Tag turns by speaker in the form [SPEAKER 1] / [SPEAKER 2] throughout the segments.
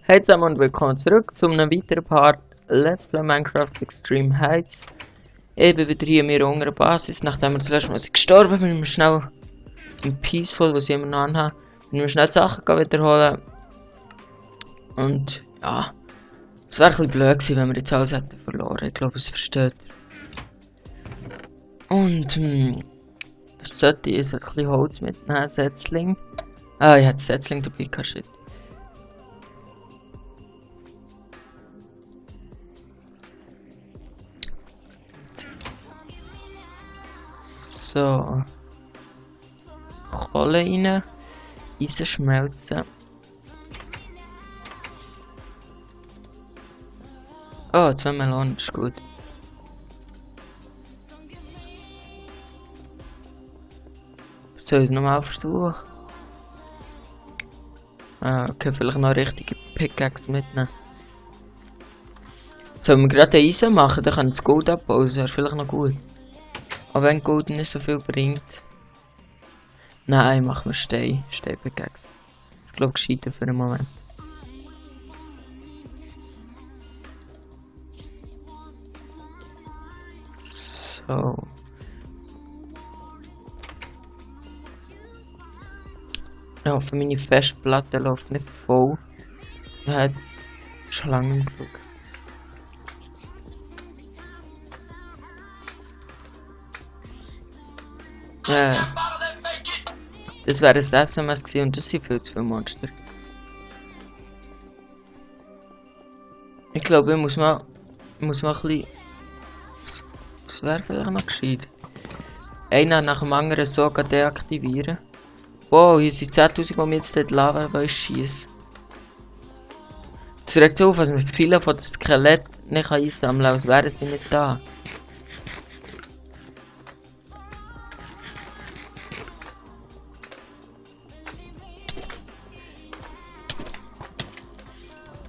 [SPEAKER 1] Hey zusammen und willkommen zurück zu einem weiteren Part Let's Play Minecraft Extreme Heights. Ich bin wieder hier in meiner unteren Basis, nachdem wir zuletzt mal gestorben bin, wir schnell im Peaceful, was ich immer noch anhabe, wir schnell die Sachen wiederholen. Und ja, es wäre ein bisschen blöd gewesen, wenn wir jetzt alles hätten verloren. Ich glaube, es versteht ihr. Und was sollte ich? Ich sollte ein bisschen Holz mitnehmen, Setzling. Ah, ich hatte Setzling dabei, kein Shit. So. Kohle rein. Eisen schmelzen. Oh, 2 Melonen ist gut. Soll ich es nochmal versuchen? Ah, okay, vielleicht noch eine richtige Pickaxe mitnehmen. Sollen wir gerade Eisen machen, dann kann ich das Gold abbauen, das wäre vielleicht noch gut. Aber wenn Gold nicht so viel bringt. Nein, machen wir Steinpickaxe. Ich glaube, gescheiter für einen Moment. So. Ich hoffe, meine Festplatte läuft nicht voll. Ja, jetzt schon lange genug. Das wäre ein SMS gewesen und das sind viel zu viele Monster. Ich glaube, ich muss mal ein bisschen... Das wäre vielleicht noch gescheit. Einer nach dem anderen so deaktivieren. Wow, hier sind 10.000, die mir jetzt dort Lava schießen. Das regt so auf, dass man viele von den Skeletten nicht einsammeln kann, als wären sie nicht da.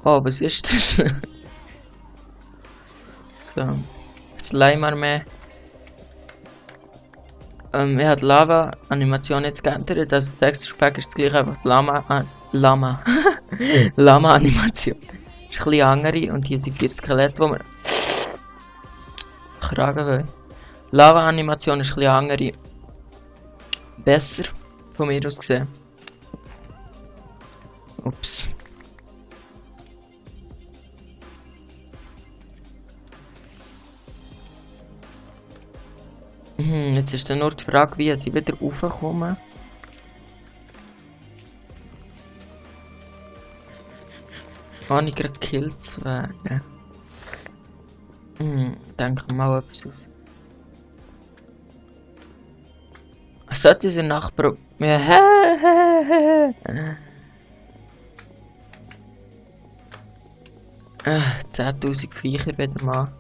[SPEAKER 1] Oh, was ist das? So. Slime-Armee. Ich habe die Lava-Animation jetzt geändert. Das Texture Pack ist das gleiche, einfach Lama-Animation. Ist ein bisschen andere und hier sind 4 Skelette, die wir kragen wollen. Lava-Animation ist ein bisschen andere. Besser, von mir aus gesehen. Ups. Jetzt ist dann nur die Frage, wie sie wieder raufkommen. Ohne gerade gekillt zu werden. Denke mal etwas aus. Sollte diese Nachbar... Ja, 10.000 Viecher wieder mal.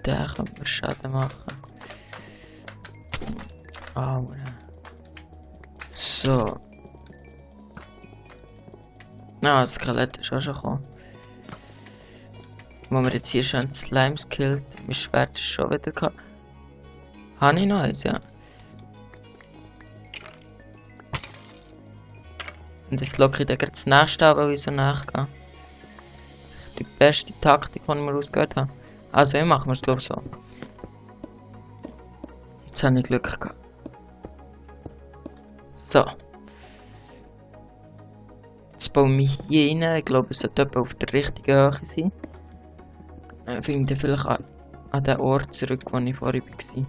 [SPEAKER 1] Der kann man Schaden machen. Oh, so. Na, das Skelett ist auch schon gekommen. Wo wir jetzt hier schon Slimes killt. Mein Schwert ist schon wieder gehabt. Habe ich noch eins, ja. Und jetzt locke ich dann gerade das nächste an, weil ich so nachgehe. Die beste Taktik, die ich mir ausgehört habe. Also, ich machen wir es glaube ich so. Jetzt habe ich Glück gehabt. So. Jetzt bauen wir hier rein. Ich glaube, es sollte etwa auf der richtigen Höhe sein. Ich finde vielleicht an den Ort zurück, wo ich vorher war. Ich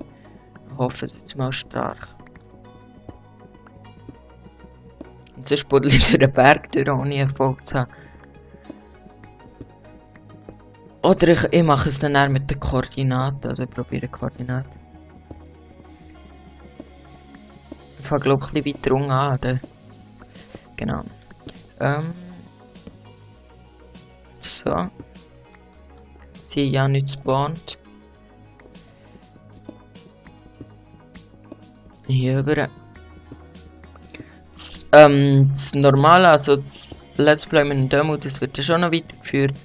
[SPEAKER 1] hoffe, es ist jetzt mal stark. Und sonst buddel ich durch den Berg durch, ohne Erfolg zu haben. Oder ich mache es dann mit den Koordinaten, also ich probiere Koordinaten. Ich fange glaube ich ein bisschen weiter unten an, oder? Genau. So. Sie ja nicht spawnt. Hier rüber. Das Normale, also das Let's Play mit dem Demo, das wird ja schon noch weitergeführt.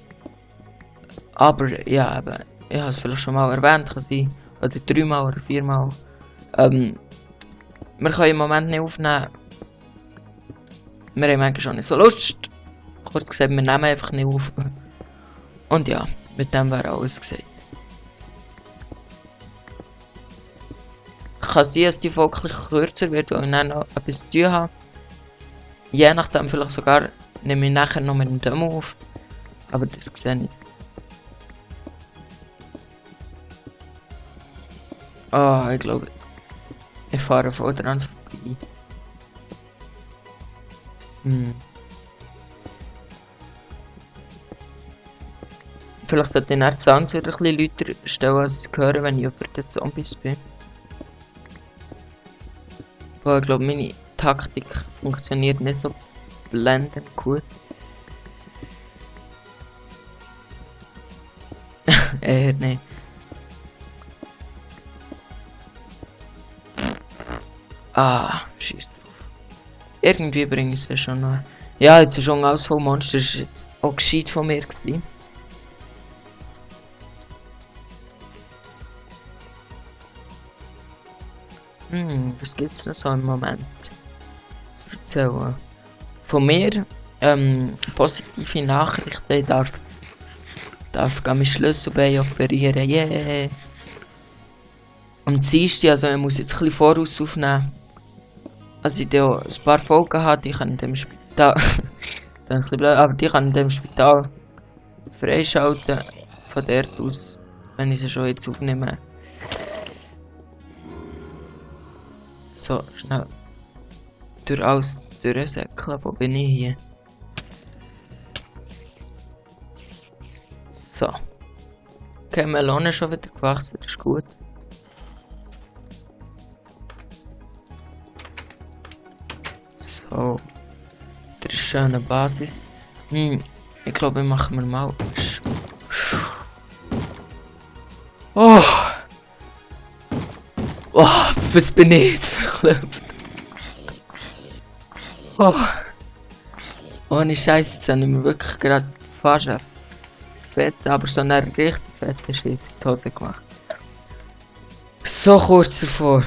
[SPEAKER 1] Aber ja, eben, ich habe es vielleicht schon mal erwähnt, kann sein, oder 3-mal oder 4-mal. wir können im Moment nicht aufnehmen. Wir haben eigentlich schon nicht so Lust. Kurz gesagt, wir nehmen einfach nicht auf. Und ja, mit dem wäre alles gesagt. Kann sein, dass die Folge ein bisschen kürzer wird, weil ich dann noch etwas zu tun habe. Je nachdem, vielleicht sogar nehme ich nachher noch mit dem Demo auf. Aber das sehe ich. Ah, ich glaube, ich fahre voll dran vorbei. Vielleicht sollte ich nach Sounds wieder ein bisschen lauter stellen, als ich es höre, wenn ich über den Zombies bin. Weil ich glaube, meine Taktik funktioniert nicht so blendend gut. Nein. Ah, scheiß drauf. Irgendwie bringe ich es schon noch. Ja, jetzt ist schon alles voll Monster, das war jetzt auch gescheit von mir gewesen. Was gibt's noch so im Moment? Erzählen. Von mir, positive Nachrichten, ich darf mein Schlüsselbein operieren, yeah! Am Dienstag, also ich muss jetzt ein bisschen voraus aufnehmen. Also ich da ein paar Folgen habe, die kann in dem Spital, dann ein bisschen blöd, aber die kann in dem Spital freischalten, von dort aus, wenn ich sie schon jetzt aufnehme. So, schnell durch alles durchsäckeln, wo bin ich hier? So. Okay, Melone ist schon wieder gewachsen, das ist gut. So. Das ist eine schöne Basis. Ich glaube, machen wir mal. Oh! Oh, was bin ich jetzt verklopft? Oh. Ohne Scheiß, jetzt habe ich mir wirklich gerade fast eine fette, aber so eine richtig fette Scheiße in die Hose gemacht. So kurz davor.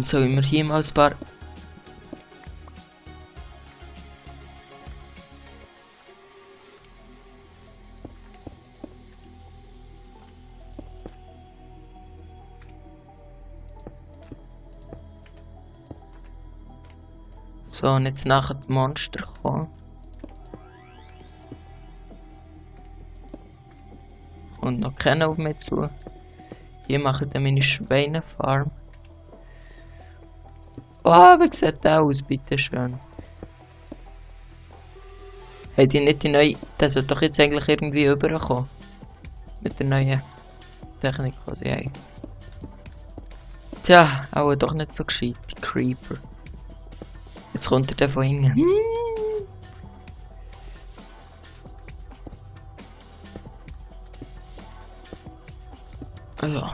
[SPEAKER 1] Sollen wir hier mal ein paar... So, und jetzt nachher die Monster kommen. Und noch keiner auf mich zu. Hier mache ich dann meine Schweinefarm. Oh, wie sieht der aus, bitteschön. Hat die nicht die neue... Das sollte doch jetzt eigentlich irgendwie überkommen. Mit der neuen Technik, die sie haben. Tja, auch doch nicht so gescheit, die Creeper. Jetzt kommt er da von hinten. Also.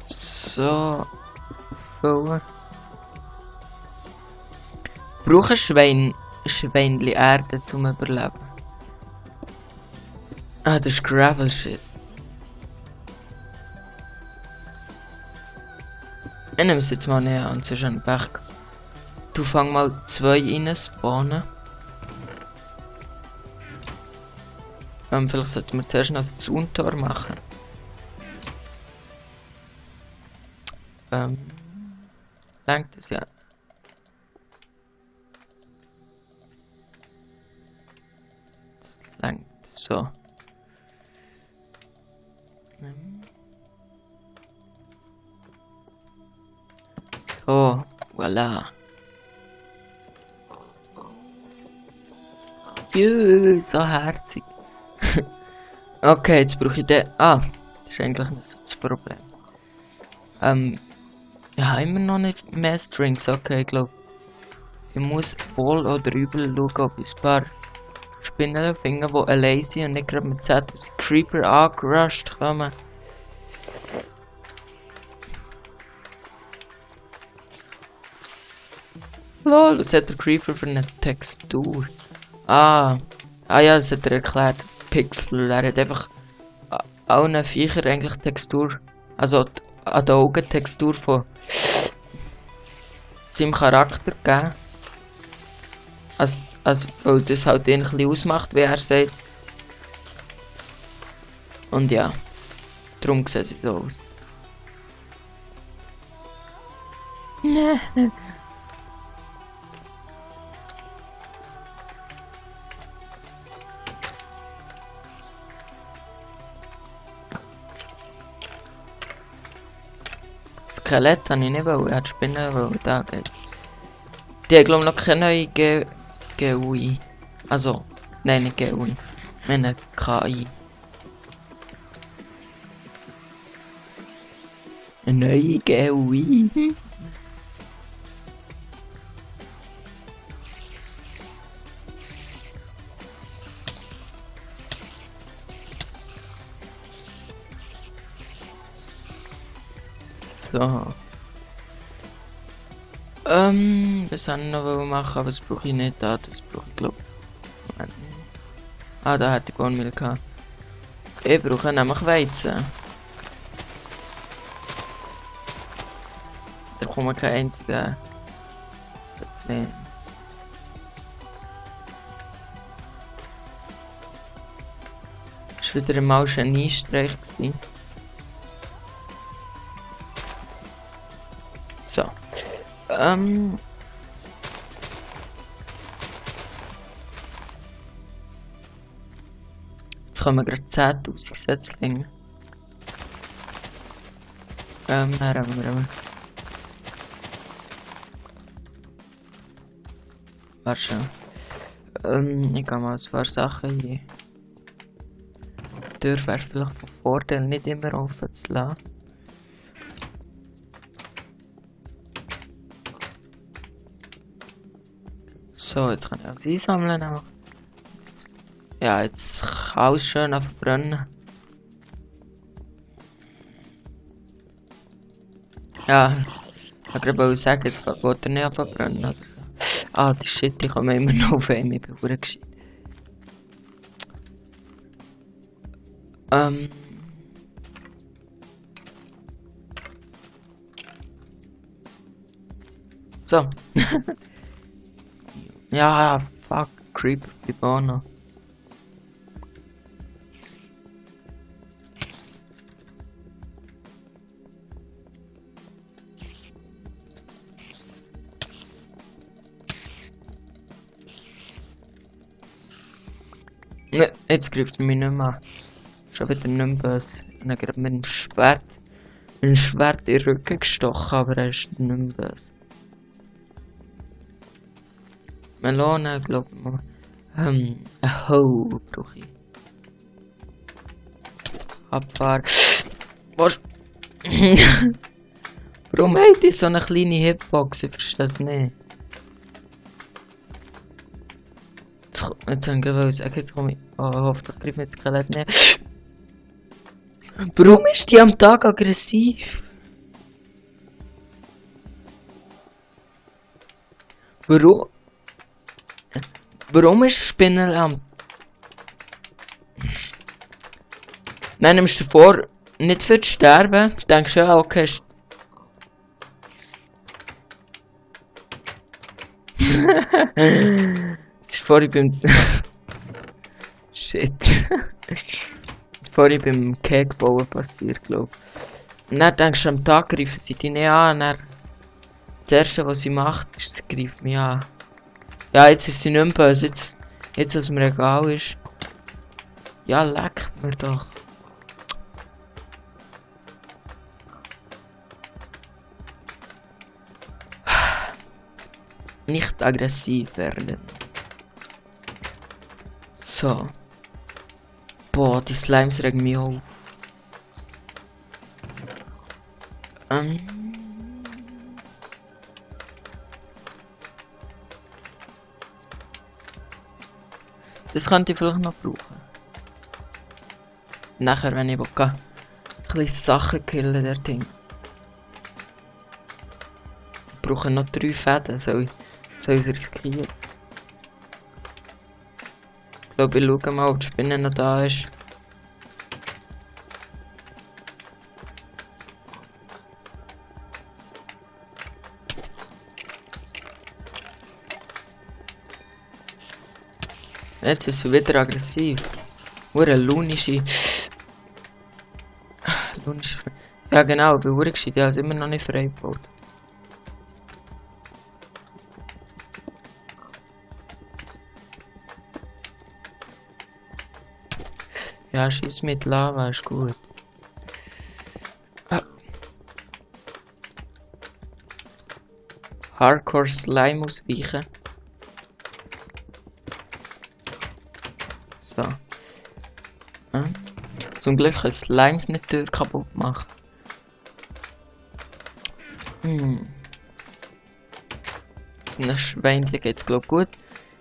[SPEAKER 1] So. Füllen. Brauche Schweinli Erde zum Überleben. Ah, das ist Gravel Shit. Ich nehme es jetzt mal näher an, sonst ein Berg. Du fang mal 2 rein spawnen. Vielleicht sollten wir zuerst noch ein Zauntor machen. Lenkt das ja. Das lenkt so. So, voilà. Juh, so herzig. Okay, jetzt brauche ich den. Ah, das ist eigentlich nicht so das Problem. Ja, immer noch nicht mehr Strings. Okay, ich glaube, ich muss wohl oder übel schauen, ob ich ein paar Spinnen finde, die allein sind und nicht gerade mit 10.000 Creeper angerusht kommen. Lol, was hat der Creeper für eine Textur? Ah ja, das hat er erklärt. Pixel, er hat einfach allen Viechern eigentlich Textur, also an den Augen Textur von seinem Charakter gegeben. Weil das halt ihn ein bisschen ausmacht, wie er sagt. Und ja, darum sehen sie so aus. Skelett habe ich nicht wollen, ich hätte Spinnen wollen, da geht. Die haben glaube ich noch keine neue GUI. Also, nein, nicht GUI. Eine KI. Eine neue GUI. So. Was soll ich noch machen, aber das brauche ich nicht da, das brauche ich glaube ich. Ah, da hätte ich Cornmeal gehabt. Ich brauche nämlich Weizen. Da kommt kein einziger. Das ist wieder einmal ein Einstreich gewesen. So. Jetzt kommen gerade 10.000 Setzlinge. Warte schon. Ich kann mal ein paar Sachen hier. Die Tür wäre vielleicht von Vorteil, nicht immer offen zu lassen. So, jetzt kann ich alles einsammeln auch. Ja, jetzt kann alles schön verbrennen. Ja, ich wollte gerade sagen, jetzt wollte er nicht verbrennen. Ah, die Shit, ich komme immer noch auf ihn, ich bin verdammt gescheit. So. Ja, fuck, Creeper, die Bahn. Ne, jetzt greift er mich nicht mehr an. Schon wieder nicht mehr böse. Ich habe gerade mit dem Schwert in den Rücken gestochen, aber er ist nicht mehr böse. Melone, glaub ich mal. Ein Hoe brauche ich. Abfahren. Was? Warum hat die so eine kleine Hitbox? Ich verstehe es nicht. Jetzt habe ich gerade sagen, jetzt komme ich. Oh, hoffentlich trifft mich das Skelett nicht. Warum ist die am Tag aggressiv? Warum? Warum ist Spinner am... Nein, nimmst du vor, nicht für zu sterben. Denkst du, ja, okay. Das ist vorhin beim... Shit. Das ist vorhin beim Cake bauen passiert, glaub ich. Und dann denkst du, am Tag greifen sie dich nicht an. Dann das erste, was sie macht, ist, sie greift mich an. Ja, jetzt ist sie nicht mehr böse. Jetzt was mir egal ist. Ja, leck mir doch. Nicht aggressiv werden. So. Boah, die Slimes regen mich auf. Das könnte ich vielleicht noch brauchen. Nachher, wenn ich ein bisschen Sachen killen, der Ding. Ich brauche noch 3 Fäden, soll ich Soll ich riskieren? Ich glaube, ich schaue mal, ob die Spinne noch da ist. Jetzt ist sie wieder aggressiv. Hure lunische. Ja genau, bei Hure geschieht, ja, ist immer noch nicht freigebaut. Ja, schieß mit Lava, ist gut. Ah. Hardcore Slime ausweichen. So. Ja. Zum Glück kann Slimes nicht die Tür kaputt machen. Den Schweinchen geht's glaub gut.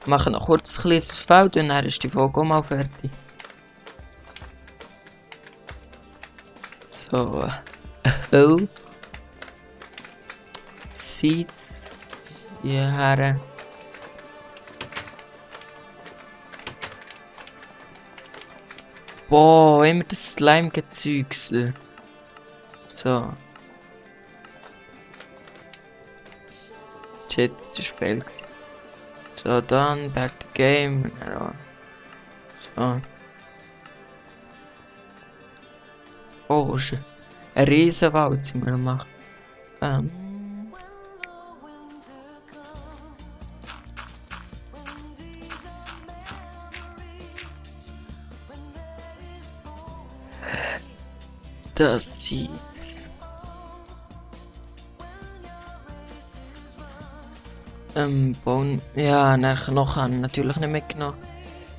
[SPEAKER 1] Wir machen noch kurz ein kleines Feld und dann ist die Folge auch mal fertig. So. Oh. Seeds. Hierher. Boah, immer das Slime-Gezeugsel. So. Shit, das ist fail. So, dann back to game. So. Oh, ein Riesenwald sind wir machen. Das sieht's. Bauen. Ja, nachher noch natürlich nicht mitgenommen.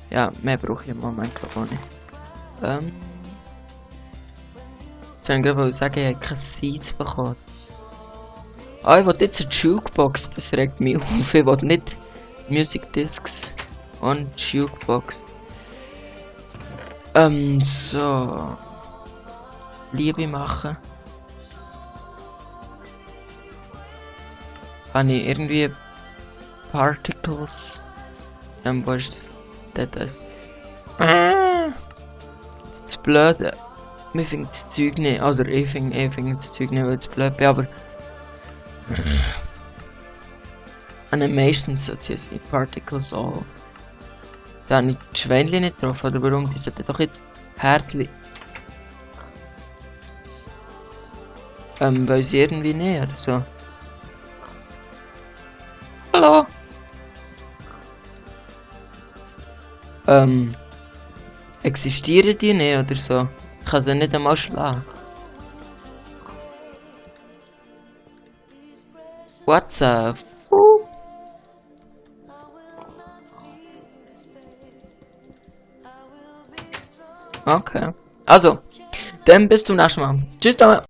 [SPEAKER 1] Ja, mehr brauche ich im Moment glaube ich nicht. Ich wollte gerade sagen, ich habe keine Seeds bekommen. Ah, ich will jetzt eine Jukebox, das regt mich auf. Ich will nicht Music Discs und Jukebox. So. Liebe machen. Habe ich irgendwie Particles. Wo ist das? Das Blöde. Mir findet das Zeug nicht. Oder ich finde das Zeug nicht, weil es blöd bin, aber. Animations sollte es nicht. Particles all. Da habe ich die Schweinchen nicht drauf, oder warum? Die sollten doch jetzt Herzli. Weil sie irgendwie näher, so. Hallo! Existieren die nicht oder so? Ich kann sie nicht einmal schlagen. What's up? Okay. Also, dann bis zum nächsten Mal. Tschüss, Dame.